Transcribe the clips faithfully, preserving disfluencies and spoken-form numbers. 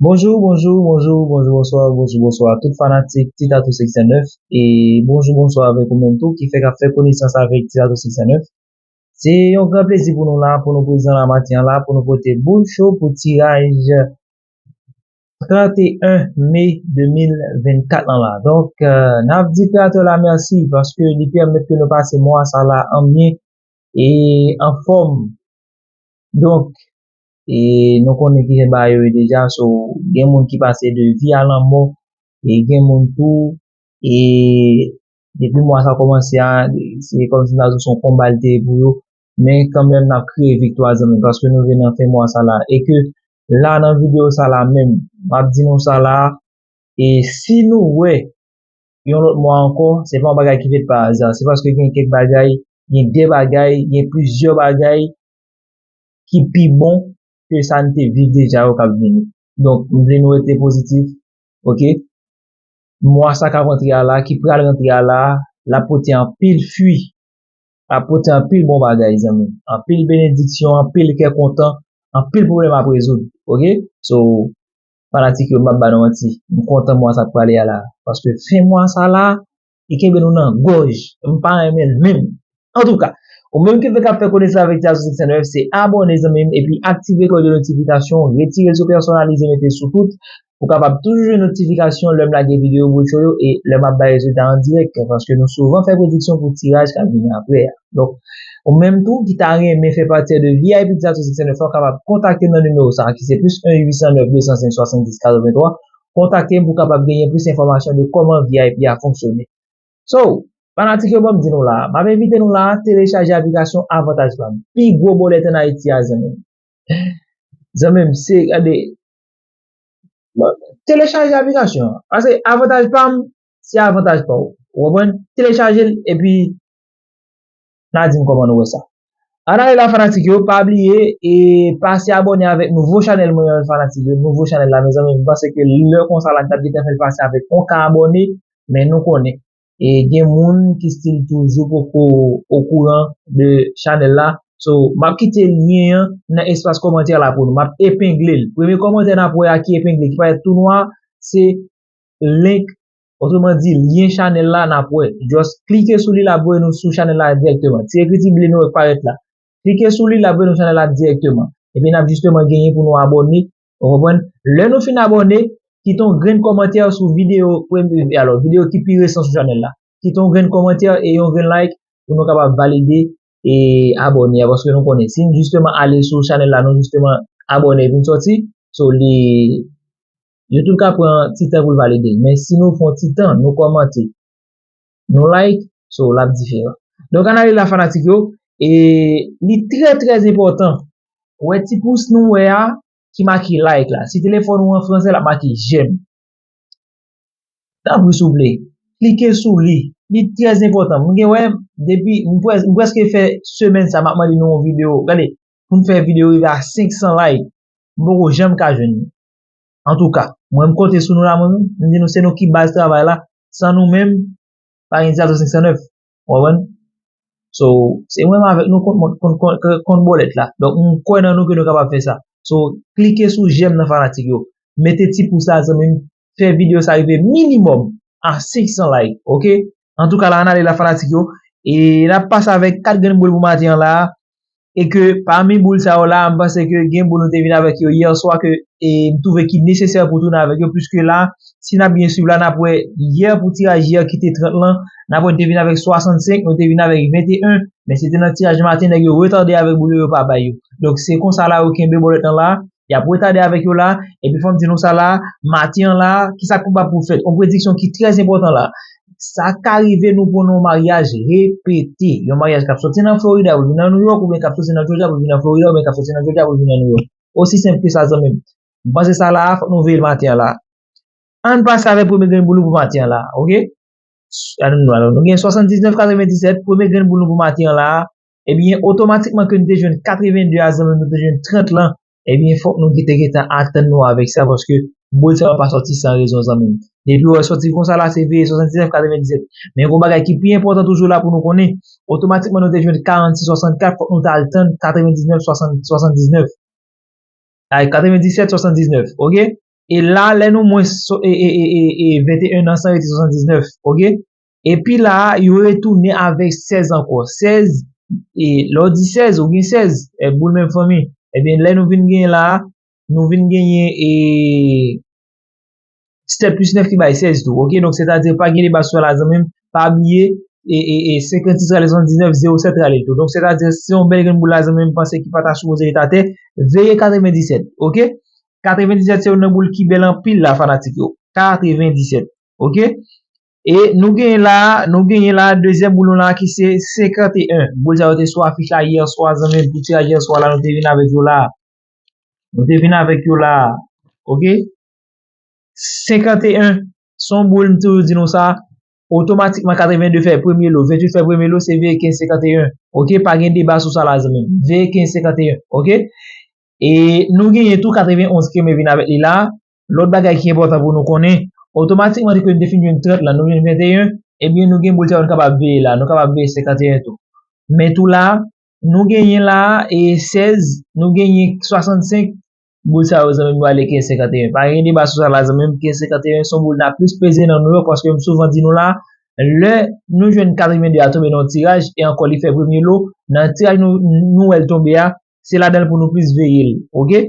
Bonjou, bonjou, bonjou, bonjou, bonswa, bonjou, bonswa, tout fanatik Ti Tatou Six nèf, e bonjou, bonswa avèk ou menm tou ki fèk ap fè konesans avèk Ti Tatou Six nèf. Se yon gran plezi pou nou la, pou nou prezan la maten an la, pou nou pote boul cho pou tiraj trant e en me de mil vennkat lan la. Donk, euh, n ap di Kreyatè la mèsi paske li pèmèt ke nou pase mwa sa la an byen e an fòm. Donk, e nou konnen kijan bagay yo ye deja, so gen moun ki pase de vi a lanmò, e gen moun tou, e depi mwa sa kòmanse a, se kòmsi m ta di w se yon konba l te ye pou yo, men kanmenm n ap kriye viktwa zanmi m, paske nou vin nan fen mwa sa la, e ke la nan videyo sa la menm, m ap di nou sa la, e si nou wè yon lòt mwa ankò, se pa yon bagay ki fèt pa aza. Se paske gen kèk bagay, gen de bagay, gen plizyè bagay ki pi bon ke sa n te viv deja yo k ap vini. Donk, m vle nou rete pozitif, oke? Mwa sa k ap rantre a la, ki pral rantre a la, l ap pote anpil fwi, l ap pote anpil bon bagay, zanmi m. Anpil benediksyon, anpil kè kontan, anpil pwoblèm ap rezoud, oke? So, fanatik yo, m ap ba nou manti. M kontan mwa sa ap prale a la. Paske fen mwa sa la, li kenbe nou nan gòj. M pa renmen l menm. Antouka, ou menm ki fèk ap fè konesans avèk Ti Tatou Six nèf, se abòne zanmi m, epi aktive klòch de notifikasyon, retire l sou pèsonalize, mete l sou tout, pou w kapab toujou jwenn notifikasyon lè m lage videyo boul cho yo e lè m ap bay rezilta an dirèk, paske nou souvan fè prediksyon pou tiraj k ap vini apre a. Donk, ou menm tou ki ta renmen fè pati de V I P Ti Tatou Six nèf, ou kapab kontakte m nan nimewo sa a, ki se plis en uit san nèf de san senk swasanndis katrevenntwa. Kontakte m pou w kapab genyen plis enfòmasyon de kòman V I P a fonksyone. So, fanatik yo, ban m di nou la, m ap envite nou la, telechaje aplikasyon Avantaj Pam. Pi gwo bòlèt ann Ayiti a, zanmi m. Zanmi m, se, gade, telechaje aplikasyon an. Paske Avantaj Pam, se avantaj pa w. Ou konprann? Telechaje l, epi n a di m kòman nou wè sa. Ann ale la, fanatik yo, pa bliye, e pase abòne avèk nouvo chanèl mwen an, fanatik yo, nouvo chanèl la, mezanmi, m panse ke lè konsa la, n t ap gentan fè l pase avèk yon ka abòne, men nou konnen. E gen moun ki still toujou poko okouran de chanèl la. So, m ap kite lyen an nan espas kòmantè la pou nou. M ap epengle l. Premye kòmantè n ap wè a ki epengle, ki parèt tou nwa, se link, otreman di, lyen chanèl la n ap wè. Just klike sou li, l ap voye nou sou chanèl la dirèkteman. Ti ekriti ble nou wè k parèt la. Klike sou li, l ap voye nou chanèl la dirèkteman. Epi n ap jisteman genyen pou nou abòne. Ou konprann? Lè nou fin abòne, kite yon grenn kòmantè sou videyo, premye, alò, videyo ki pi resan sou chanèl la. Kite yon grenn kòmantè e yon grenn like pou nou kapab valide e abòne a, paske nou konnen, si n jisteman ale sou chanèl la, nou jisteman abòne epi n sòti, so li, YouTube ka pran ti tan pou l valide. Men si nou fè yon ti tan, nou kòmante, nou like, so l ap diferan. Donk, ann ale la, fanatik yo, e li trè, trè enpòtan. Ou wè ti pous nou wè a, ki make like la. Si telefòn ou an fransè, l ap make j'aime. Tanpri, souple, klike sou li. Li trè enpòtan. M gen wè, depi, m prè-, m prèske fè semèn sa, m ap mande nou yon videyo. Gade, pou n fè videyo rive a senk san like, m poko janm ka jwenn li. Antouka, mwen, m konte sou nou la, mwen menm. M di nou, se nou ki baz travay la. San nou menm, pa gen Ti Tatou senk san nèf. Ou konprann? So, se mwen menm avèk nou kont, kont, kont, kont, kont bòlèt la. Donk, m kwè nan nou ke nou kapab fè sa. So, klike sou j'aime nan, fanatik yo. Mete ti pous la, zanmi m. Fè videyo sa rive minimòm a senk san like, oke? Antouka, la, ann ale la, fanatik yo. E n ap pase avèk kat grenn boul pou maten an la. E ke pami boul sa yo la, m panse ke gen boul nou te vin avèk yo yè swa ke, e m twouve ki nesesè pou tounen avèk yo, piske la, si n ap byen swiv la, n ap wè yè pou tiraj yè ki te trant lan, n ap wè n te vin avèk swasannsenk, nou te vin avèk venteyen, men se te nan tiraj maten, nèg yo retade avèk boul yo, yo pa bay yo. Donk, se konsa la yo kenbe bòlèt lan la, y ap retade avèk yo la, epi fò m di nou sa la, maten an la, kisa k pwobab pou fèt? Yon prediksyon ki trè enpòtan la. Sa ka rive nou pran yon maryaj repete. Yon maryaj k ap soti nan Florida pou vin nan New York, oubyen k ap soti nan Georgia pou vin nan Florida, oubyen k ap soti nan Georgia pou vin nan New York. Osi senp ke sa, zanmi m. M panse sa la a, fòk nou veye l maten an la. Ann pase avèk premye grenn boul pou maten an la, oke? Ann, nou, alò, nou gen swasanndiznèf katrevendisèt, premye grenn boul nou pou maten an la. Ebyen, otomatikman ke nou te jwenn katrevenndi a, zanmi m, nou te jwenn trant lan, ebyen, fòk nou gentan, gentan atann nou avèk sa, paske boul sa yo pa sòti san rezon, zanmi m. Depi w wè sòti konsa la, se veye swasanndiznèf katrevendisèt. Men yon bagay ki pi enpòtan toujou la pou nou konnen, otomatikman nou te jwenn karannsis swasannkat, fòk nou t al tann katrevendiznèf swasanndiznèf. Ay, katrevendiznèf swasanndiznèf, oke? E la, lè nou mwens so- e, e, e, e, e, venteyen nan san rete swasanndiznèf, oke? Epi la, yo retounen avèk sèz ankò. Sèz, e lè w di sèz, ou gen sèz, e, boul menm fanmi. Ebyen, lè nou vin genyen la, nou vin genyen e sèt plis nèf ki bay sèz tou, oke? Donk, sètadi, pa gen deba sou sa la, zanmi m, pa bliye, e, e, e senkannsis rale swasanndiznèf, zewo sèt rale tou. Donk, sètadi, se yon bèl grenn boul la, zanmi m, m panse ki pa ta sipoze ret atè, veye katrevenndisèt, oke? Katrevenndisèt se youn nan boul ki bèl anpil la, fanatik yo. Katrevenndisèt, oke? E nou genyen la, nou genyen la, dezyèm boul nou la ki se senkanteyen. Boul sa yo te sou afich la yè swa, zanmi m, pou tiraj yè swa la, nou te vin avèk yo la. Nou te vin avèk yo la, oke? Senkanteyen, se yon boul, m toujou di nou sa, otomatikman katrevenndde fè premye lo, venntuit fè premye lo, se veye kenz senkanteyen, oke? Pa gen deba sou sa la, zanmi m. Veye kenz senkanteyen, oke? E nou genyen tou katrevenonz ki renmen vin avèk li la. Lòt bagay ki enpòtan pou nou konnen, otomatikman ke nou te fin jwenn trant la, nou jwenn venteyen, ebyen nou gen boul sa yo nou kapab veye la, nou kapab veye senkanteyen tou. Men tou la, nou genyen la, e sèz, nou genyen swasannsenk, boul sa yo, zanmi m, yo ale kenz senkanteyen. Pa gen deba sou sa la, zanmi m, kenz senkanteyen se yon boul n ap plis peze nan nou yo, paske m souvan di nou la, lè nou jwenn katrevenndde a tonbe nan yon tiraj, e ankò li fè premye lo, nan tiraj nou, nou wè l tonbe a, se ladan l pou nou plis veye l, oke?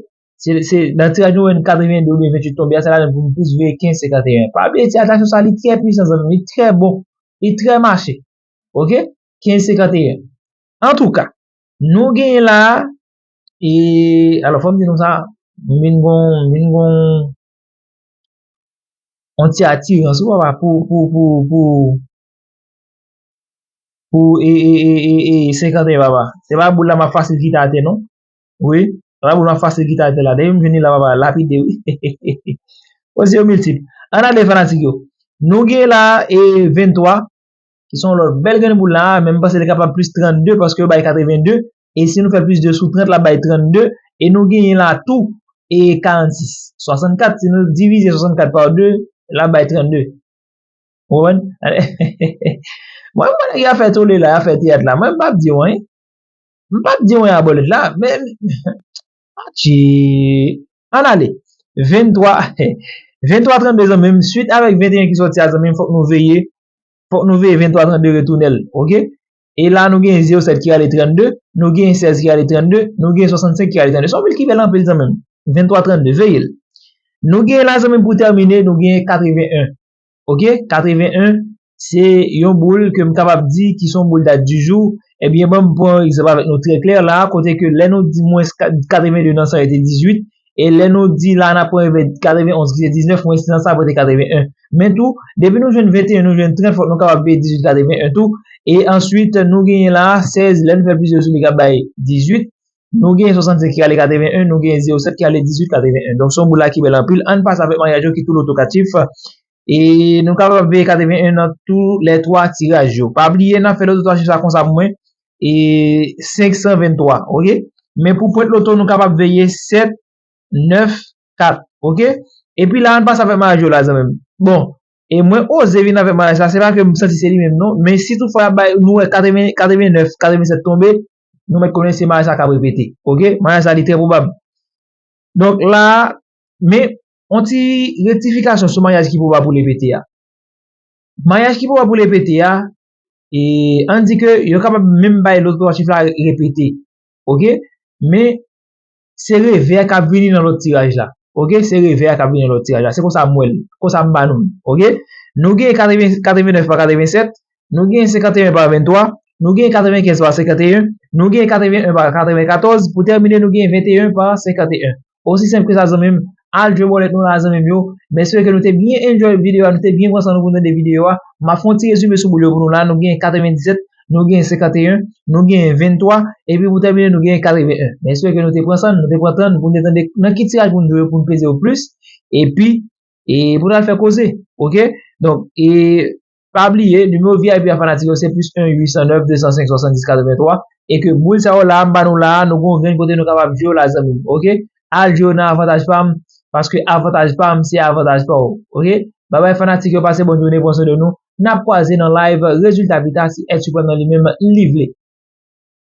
Se, se nan tiraj nou wè katrevenndde oubyen venntuit tonbe a, se ladan l pou nou plis veye kenz senkanteyen. Pa bliye ti atraksyon sa, li trè pwisan, zanmi m, li trè bon, li trè mache, oke? Kenz senkanteyen. Antouka, nou genyen la, e, alò, fò m di nou sa, m vin gon, m vin gon, yon ti atirans, wi, papa, pou, pou, pou, pou, pou, e, e, e, e, e, senkanteyen, papa. Se pa boul la m ap fasil kite atè, non. Wi, se pa boul m ap fasil kite atè la. Depi m jwenn li la, papa, lapide, wi. Osi yo miltip. Ann ale, fanatik yo. Nou gen la, e, venntwa, ki se yon lòt bèl grenn boul la, men m panse li kapab plis trannde, paske yo bay katrevenndde, e si nou fè plis de sou trant, l ap bay trannde, e nou genyen la tou, e karannsis. Swasannkat, si nou divize swasannkat pa de, l ap bay trannde. Ou konprann? Mwen, mwen, y ap fè tole la, y ap fè teyat la. Mwen, m p ap di w anyen. M p ap di w anyen a bòlèt la, men, atchi, ann ale. Venntwa, venntwa trannde, zanmi m, swit avèk venteyen ki sòti a, zanmi m, fòk nou veye, fòk nou veye venntwa trannde retounen l, oke? E la, nou gen zewo sèt ki rale trannde, nou gen sèz ki rale trannde, nou gen swasannsenk ki rale trannde. Se yon boul ki bèl anpil, zanmi m. Venntwa trannde, veye l. Nou gen la, zanmi m, pou tèmine, nou gen katreven en. Oke, katreven en, se yon boul ke m kapab di ki se yon boul dat di jou. Ebyen, ban m pran egzanp avèk nou trè klè la, kote ke lè nou di mwens ka- katreven de nan san yo te dizuit, e lè nou di la n ap pran katreven onz ki se diznèf, mwens nan sa pote katreven en. Men tou, depi nou jwenn venteyen, nou jwenn trant, fòk nou kapab peye dizuit katreven en tou. E answit, nou genyen la sèz, lè nou fè plis de sou li k ap bay dizuit. Nou gen swasannsenk ki rale katreven en, nou gen zewo sèt ki rale dizuit katreven en. Donk, se yon boul la ki bèl anpil. Ann pase avèk maryaj yo ki tou lotokatif. E nou kapab veye katreven en nan tou lè twa tiraj yo. Pa bliye, n ap fè loto twa chif sa konsa pou mwen. E senk san venntwa, oke? Men pou pwent loto, nou kapab veye sèt, nèf, kat, oke? Epi la, ann pase avèk maryaj yo la, zanmi m. Bon, e mwen oze vin avèk maryaj la, se pa ke m santi se li menm non, men si toutfwa y ap bay, nou wè katreven, katrevennèf, katrevennsèt tonbe, nou mèt konnen se maryaj sa k ap repete. Oke? Maryaj sa li trè pwobab. Donk la, men, yon ti rektifikasyon sou maryaj ki pwobab pou l repete a. Maryaj ki pwobab pou l repete a, e, ann di ke yo kapab menm bay lòt twa chif la repete. Oke? Men, se revè k ap vini nan lòt tiraj la. Oke? Se revè a k ap vini nan lòt tiraj la. Se konsa m wè l. Konsa m ba nou l. Oke? Nou gen katreven, katrevennèf pa katrevensèt. Nou gen senkanteyen pa venntwa. Nou gen katrevenkenz pa senkanteyen. Nou gen katreven en pa katrevenkatòz. Pou tèmine, nou gen venteyen pa senkanteyen. Osi senp ke sa, zanmi m. Al jwe bòlèt nou la, zanmi m yo. M espere ke nou te byen enjoy videyo a, nou te byen pran san nou pou nou tande videyo a. M ap fè yon ti rezime sou boul yo pou nou la. Nou gen katrevendisèt, nou gen senkanteyen, nou gen venntwa, epi pou tèmine, nou gen katreven en. M espere ke nou te pran san nou, nou te pran tan nou pou nou te tande nan ki tiraj pou nou jwe, pou nou peze yo plis. Epi, e pou n al fè koze, oke? Donk, e pa bliye, nimewo V I P a fanatik yo se plis en uit san nèf de san senk swasanndis katreventwa, e ke boul sa yo la, m ba nou la, nou gon grenn kote nou kapab jwe yo la, zanmi m, oke? Al jwe yo nan avantaj pa m, paske avantaj pa m, se avantaj pa w, oke? Babay fanatik yo, pase bòn jounen, pran swen de nou. N ap kwaze nan live, rezilta pita, si Èd Siprèm nan li menm, li vle.